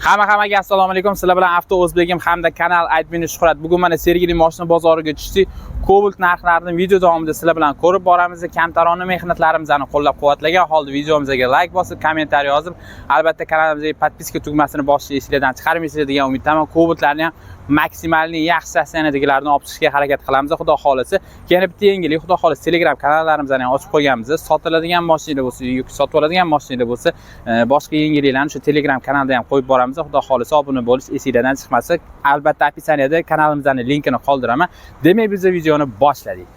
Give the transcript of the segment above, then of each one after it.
Hammaga assalomu alaykum. Sizlar bilan Avto O'zbegim hamda kanal admini Shuhrat. Bugun mana Sergeli mashina bozoriga tushdik. Cobalt narxlarini video davomida sizlar bilan ko'rib boramiz. Kamtarona mehnatlarimizni qo'llab-quvvatlagan holda videomizga like bosib, kommentariy yozib, albatta kanalimizga подписка tugmasini bosishni esinglardan chiqarmaysizlar degan umiddaman. Cobaltlarni ham maksimalniy yaxshi состояние dagilarni olib chiqishga harakat qilamiz, xudo xolasa. Yana bitta yangilik, xudo xolasa, Telegram kanallarimizni ham ochib qo'yganmiz. Sotiladigan mashinalar bo'lsa yoki sotib oladigan mashinalar bo'lsa, boshqa yangiliklarni shu Telegram kanalda ham qo'yib boramiz. Xudo xolasa, obuna bo'lish esinglardan chiqmasa. Albatta описание da kanalimizning linkini qoldiraman. Demak, biz videoni boshladik.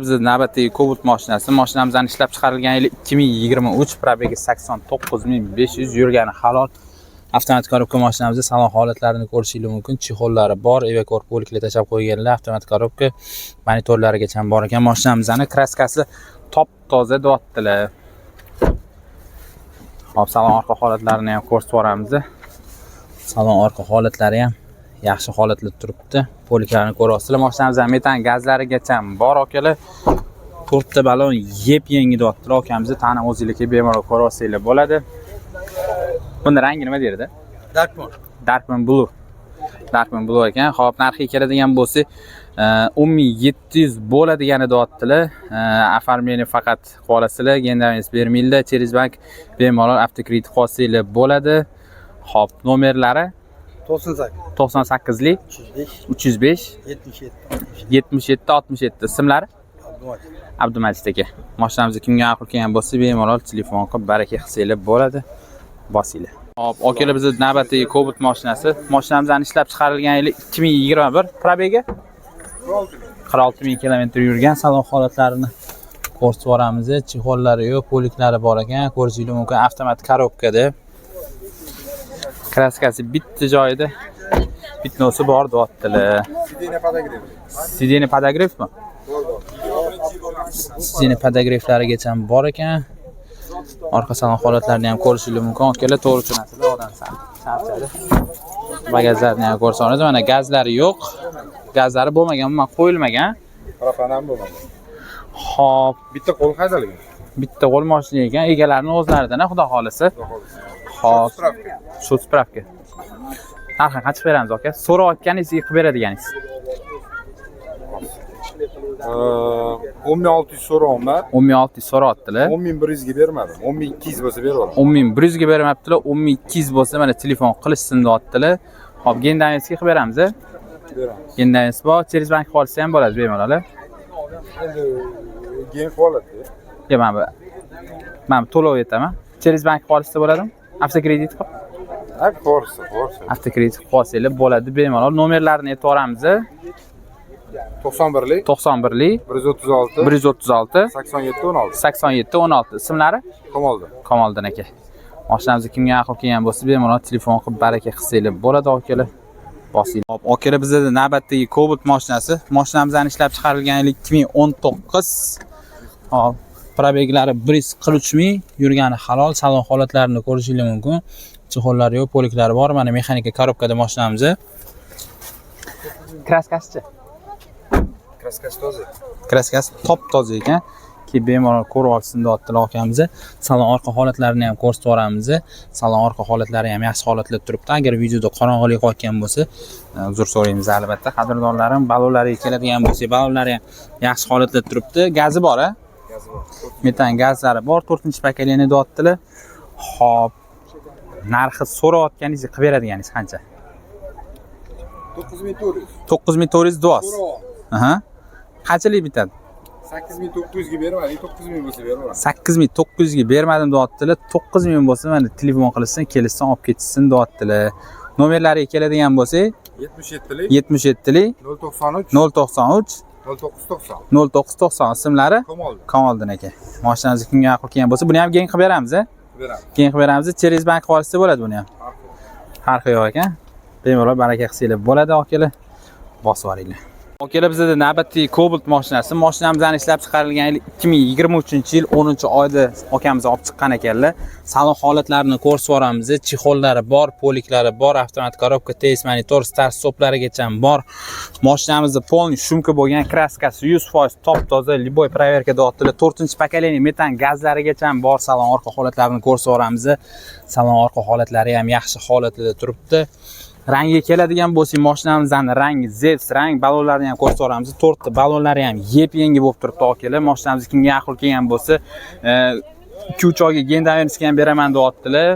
Bizda navbatdagi Cobalt mashinasi. Mashinamizni ishlab chiqarilgan yili 2023, пробег i 89 500, yurgani halol. Avtomat коробка mashinamizda salon holatlarini ko'rishingiz mumkin. Чехол lari bor, Evakor полик lar tashlab qo'yganlar, avtomat коробка, monitorlarigacha bor ekan. Mashinamizni краска si top toza deyaptilar. Hop, salon orqa holatlarini ham ko'rsatib yuboramiz. Salon orqa holatlari ham yaxshi holatda turibdi. Полик larni ko'ryapsizlar. Mashinamizda metan gazlarigacha bor, akalar. To'rtta balon yep yangi deyaptilar akamiz. Tani o'zinglar kelib bemalol ko'ryapsanglar bo'ladi. Buni rangi nima derdi? Dark Moon. Darkman Blue. Darkman Blue ekan. Xo'p, narxiga keladigan bo'lsak, 10 700 bo'ladigani deyaptilar. Оформление faqat qilib olasizlar, гендаванс bermaydilar. Через bank bemalol avtokredit qilib olsanglar bo'ladi. Xo'p, nomerlari 98 98lik 305 305 77 77 67. Ismlari? Abdumajid. Abdumajid aka. Mashinamizni kimga ma'qul kelgan bo'lsa, bemalol telefon qilib baraka qilsanglar bo'ladi. Bosinglar. Hop, akalar, bizda navbatdagi Cobalt mashinasi. Mashinamizni ishlab chiqarilgan yili 2021, пробег i 46 ming kilometr yurgan. Salon holatlarini ko'rsatib yuboramiz. Чехол lari yo'q, полик lari bor ekan. Ko'rishingiz mumkin, avtomat коробка da. Краска si bitta joyida пятно si bor deyaptilar. Сиденье подогрев. Сиденье подогрев mi? Сиденье подогрев larigacha bor ekan. Orqa salon holatlarini ham ko'rishingiz mumkin. Akalar, to'g'ri tushunasizlar, odam charchadi. Bagajlarni ham ko'rsangiz, mana gazlari yo'q. Gazlari bo'lmagan, umuman qo'yilmagan. Propan ham bo'lmagan. Xo'p, Bitta qo'l haydalgan. Bitta qo'l mashina ekan, egalarini o'zlaridan, xudo xolasa. Xo'p, Справка. Shu справка. Narxini qancha qilib beramiz, aka? So'rayotganingizga qilib beradiganingiz. 10 600 so'rayapman. 10 600 so'rayaptilar. 10 100 ga bermadim. 10 200 bo'lsa berib yuboraman. 10 100 ga bermabdilar, 10 200 bo'lsa mana telefon qilishsin deyaptilar. Xo'p, гендаванс ga qilib beramiz, a? Beramiz. Гендаванс bor, через bank qilib olsa ham bo'ladi bemalol, a? Endi ген qilib oladi. Yo, mana bu to'lov aytaman. Через bank qilib olsa bo'ladimi? Avtokredit qilib. Ha, ko'rsa, ko'rsa. Avtokredit qilib olsanglar bo'ladi bemalol. Nomerlarini aytib yuboramiz. 91lik 91lik 136 136 87 16. 87 16. Ismlari? Kamoldi. Kamoliddin aka. Mashinamizni kimga ma'qul kelgan bo'lsa, bemalol telefon qilib baraka qilsanglar bo'ladi, akalar. Bosinglar. Hop, akalar, bizda navbatdagi Cobalt mashinasi. Mashinamizni ishlab chiqarilgan yili 2019. Hop, пробег lari 143 ming, yurgani halol. Salon holatlarini ko'rishingiz mumkin. Чехол lari yo'q, полик lari bor. Mana mexanika коробка da mashinamiz. Краска sichi? Краска si toza. Краска si top toza ekan. Kelib bemalol ko'rib olsin deyaptilar akamiz. Salon orqa holatlarini ham ko'rsatib yuboramiz. Salon orqa holatlari ham yaxshi holatda turibdi. Agar videoda qorong'ilik qolgan bo'lsa, uzr so'raymiz albatta. Qadrdonlarim, balonlariga keladigan bo'lsak, balonlari ham yaxshi holatda turibdi. Gazi bor, a? Gazi bor. Metan gazlari bor, 4-поколение deyaptilar. Xo'p, narxi so'rayotganingizni qilib beradiganingiz qancha? 9400. 9400 deyapsiz. So'rayapman. Aha. Qanchalik bitadi? 8900 ga bermadik, 9000 bo'lsa beraveramiz. 8900 ga bermadim deyaptilar. 9000 bo'lsa mana telefon qilishsin, kelishsin, olib ketishsin deyaptilar. Nomerlariga keladigan bo'lsak, 77lik 77lik 093 093 0990. 0990. Ismlari? Kamoldi. Kamoliddin aka. Mashinamizni kimga ma'qul kelgan bo'lsa, buni ham ген qilib beramiz, a? Beramiz. Ген qilib beramiz. Через bank qilib olsa bo'ladi buni ham. Farqi yo'q ekan. Bemalol baraka qilsanglar bo'ladi, akalar. Bosib yuboringlar. Akalar, bizada navbatdagi Cobalt mashinasi. Mashinamizni ishlab chiqarilgan yili 2023-yil 10-oyda akamiz olib chiqqan ekanlar. Salon holatlarini ko'rsatib yuboramiz. Чехол lari bor, полик lari bor, avtomat коробка, TS monitor, start stoplarigacha bor. Mashinamizni полный шумка bo'lgan, краска si 100% top-toza, любой проверка deyaptilar. 4-поколение metan gazlarigacha bor. Salon orqa holatlarini ko'rsatib yuboramiz. Salon orqa holatlari ham yaxshi holatida turibdi. Rangiga keladigan bo'lsak, mashinamizning rangi Zevs rang, balonlarni ham ko'rsatib yuboramiz. To'rtta balonlari ham yep-yangi bo'lib turibdi, akalar. Mashinamiz kimga ma'qul kelgan bo'lsa, 2-3 oyga Gendaverskiy ham beraman deyaptilar.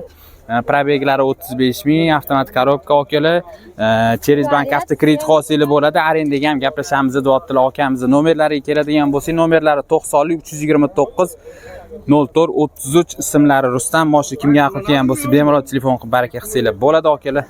Пробег lari 35 ming, avtomat коробка, akalar. Через bank avtokredit olsanglar bo'ladi. Arendaga ham gaplashamiz deyaptilar akamiz. Nomerlariga keladigan bo'lsak, nomerlari 90 329 04 33, ismlari Rustam. Mashina kimga ma'qul kelgan bo'lsa, bemalol telefon qilib baraka qilsanglar bo'ladi, akalar.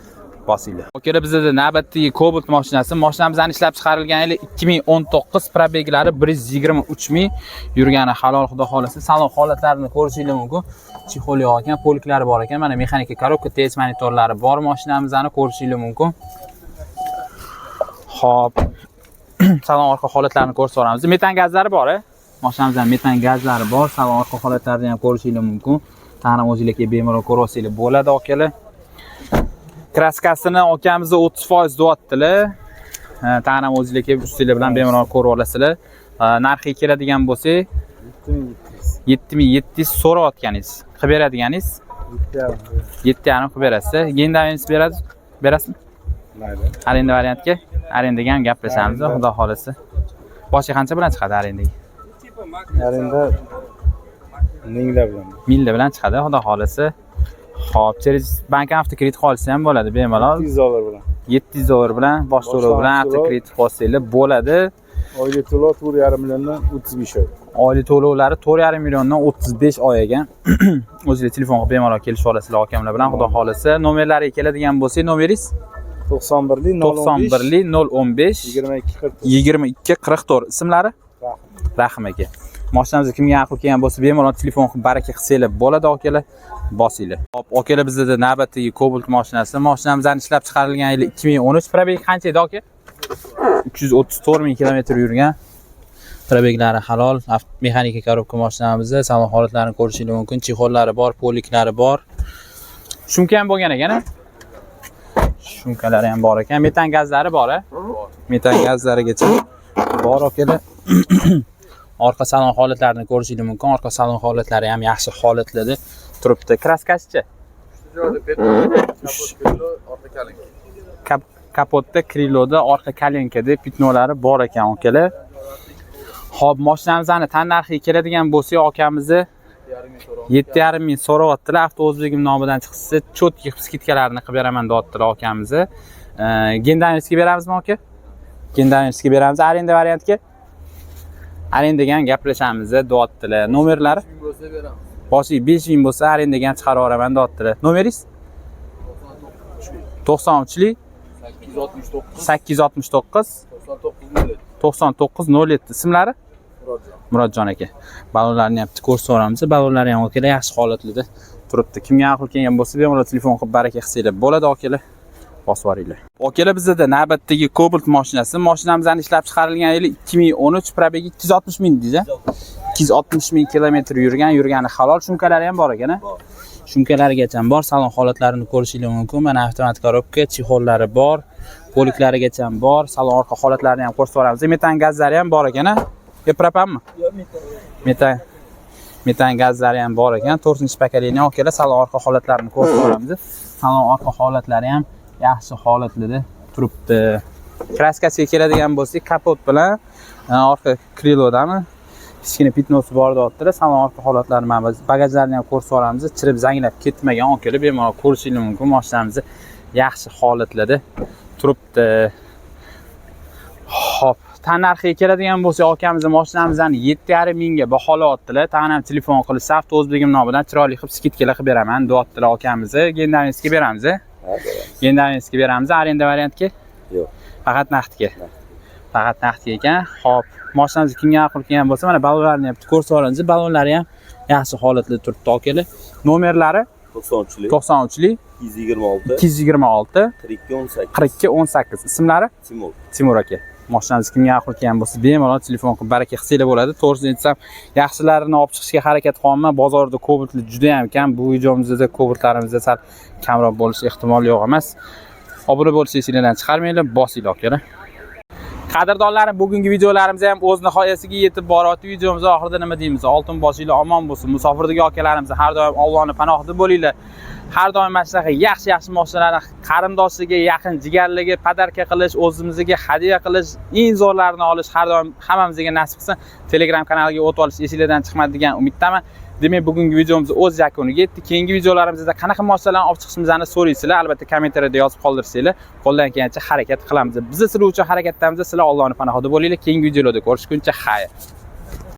Bosinglar. Akalar, bizada navbatdagi Cobalt mashinasi. Mashinamizni ishlab chiqarilgan yili 2019, пробег lari 123 ming, yurgani halol, xudo xolasa. Salon holatlarini ko'rishingiz mumkin. Чехол yo'q ekan, полик lari bor ekan. Mana mexanika коробка, TS monitorlari bor mashinamizni ko'rishingiz mumkin. Xo'p. Salon orqa holatlarini ko'rsatib yuboramiz. Metan gazlari bor, a? Mashinamizda metan gazlari bor. Salon orqa holatlarini ham ko'rishingiz mumkin. Tani o'zingizga bemalol ko'rib olsanglar bo'ladi, akalar. Краска sini akamiz 30% deyaptilar. Tani o'zinglar kelib ustinglar bilan bemalol ko'rib olasizlar. Narxiga keladigan bo'lsak, 7700 so'rayotganingiz, qilib beradiganingiz 7,5 qilib berasiz. Gendavens berasiz, berasizmi? Mayli. Arenda variantga, arendaga ham gaplashamiz, xudo xolasa. Boshi qancha bilan chiqadi arendaga? Arenda minglar bilan. Minglar bilan chiqadi, xudo xolasa. Xo'p, через bank avtokredit olsa ham bo'ladi bemalol. 700 dollar bilan. 700 dollar bilan bosh to'lov bilan avtokredit olsanglar bo'ladi. Oylik to'lov 4,5 milliondan 35 oy. Oylik to'lovlari 4,5 milliondan 35 oy ekan. O'zinglar telefon qilib bemalol kelishib olasizlar akamlar bilan, xudo xolasa. Nomerlariga keladigan bo'lsak, nomeringiz? 91 015 91 015 22 44. 22 44. Ismlari? Rahim aka. Mashinamiz kimga ma'qul kelgan bo'lsa, bemalol telefon qilib baraka qilsanglar bo'ladi, akalar. Bosinglar. Hop, akalar, bizda navbatdagi Cobalt mashinasi. Mashinamizni ishlab chiqarilgan yili 2013. Пробег qancha edi, aka? 334 ming kilometr yurgan. Пробег lari halol, mexanika коробка mashinamizda salon holatlarini ko'rishingiz mumkin. Чехол lari bor, полик lari bor. Шумка ham bo'lgan ekan, a? Шумка lari ham bor ekan. Metan gazlari bor, a? Metan gazlarigacha bor, akalar. Orqa salon holatlarini ko'rishingiz mumkin. Orqa salon holatlari ham yaxshi holatlarda turibdi. Краска sichi? Joyda kapot, крыло, orqa kolenka. Kapotda, крыло da, orqa kolenkada пятно lari bor ekan, akalar. Xo'p, mashinamizni tan narxiga keladigan bo'lsak, akamizni 7,5 ming so'rayaptilar. Avto o'zligim nomidan chiqsa, чётко скидка larni qilib beraman deyaptilar akamizni. Gendanovskiy beramizmi, aka? Gendanovskiy beramiz arenda variantga. Arendaga ham gaplashamiz deyaptilar. Nomerlari? Ming bo'lsa beramiz. Boshiga 5000 bo'lsa arendaga ham chiqarib yuboraman deyaptilar. Nomeringiz? 93lik 869 869 99 99 07. Ismlari? Murodjon. Murodjon aka. Balonlarni ham ko'rsatib yuboramiz. Balonlari ham, akalar, yaxshi holatida turibdi. Kimga ma'qul kelgan bo'lsa, bemalol telefon qilib baraka qilsanglar bo'ladi, akalar. Bosib yuboringlar. Akalar, bizda navbatdagi Cobalt mashinasi. Mashinamizni ishlab chiqarilgan yili 2013, пробег i 260 ming deysiz, 260 ming kilometr yurgan, yurgani halol. Шумка lari ham bor ekan, a? Шумка larigacha bor. Salon holatlarini ko'rishingiz mumkin. Mana avtomat коробка, чехол lari bor, полик larigacha bor. Salon orqa holatlarini ham ko'rsatib yuboramiz. Metan gazlari ham bor ekan, a? Yo, propanmi? Metan gazlari ham bor ekan. 4-поколение, akalar, salon orqa holatlarini ko'rsatib yuboramiz. Salon orqa holatlari ham yaxshi holatlarda turibdi. Краска siga keladigan bo'lsak, kapot bilan orqa крыло dami kichkina пятно si bor deyaptilar. Salon orqa holatlarini, mana bagajlarni ham ko'rsatib yuboramiz. Chirib zanglab ketmagan, akalar, bemalol ko'rishingiz mumkin. Mashinamiz yaxshi holatlarda turibdi. Xo'p, tan narxiga keladigan bo'lsak, akamizni mashinamizni 7,5 mingga baholayaptilar. Tag'in ham telefon qilishsa, avto o'zbegim nomidan chiroyli qilib скидка lar qilib beraman deyaptilar akamizni. Gendavinskiy beramiz. Gendavinskiy beramiz arenda variantga? Yo'q. Faqat naqdga. Faqat naqdga ekan. Xo'p, mashinamiz kimga ma'qul kelgan bo'lsa, mana balonlarni ham ko'rsatib yuboramiz. Balonlari ham yaxshi holatda turibdi, akalar. Nomerlari? 93lik 93lik 226 226 42 18. 42 18. Ismlari? Timur. Timur aka. Mashinamiz kimga ma'qul kelgan bo'lsa, bemalol telefon qilib baraka qilsanglar bo'ladi. To'g'risini aytsam, yaxshilarini olib chiqishga harakat qilyapman. Bozorda Cobaltlar juda ham kam. Bu videomizda Cobaltlarimizda sal kamroq bo'lishi ehtimoli yo'q emas. Obuna bo'lsangiz esinglardan chiqarmanglar, bosinglar akalar. Qadrdonlarim, bugungi videolarimiz ham o'z nihoyasiga yetib boryapti. Videomiz oxirida nima deymiz? Oltin boshinglar omon bo'lsin. Musofirdagi akalarimiz har doim Allohning panohida bo'linglar. Har doim mana shunaqa yaxshi-yaxshi mashinalarni qarindoshiga, yaqin jigarliga подарка qilish, o'zimizga hadya qilish, eng zo'rlarini olish har doim hammamizga nasib qilsin. Telegram kanaliga o'tib olish esinglardan chiqmadi degan umiddaman. Demak, bugungi videomiz o'z yakuniga yetdi. Keyingi videolarimizda qanaqa mashinalarni olib chiqishimizni so'raysizlar, albatta kommentariyada yozib qoldirsanglar, qo'ldan kelgancha harakat qilamiz. Biz sizlar uchun harakatdamiz, sizlar Allohning panohida bo'linglar. Keyingi videolarda ko'rishguncha xayr.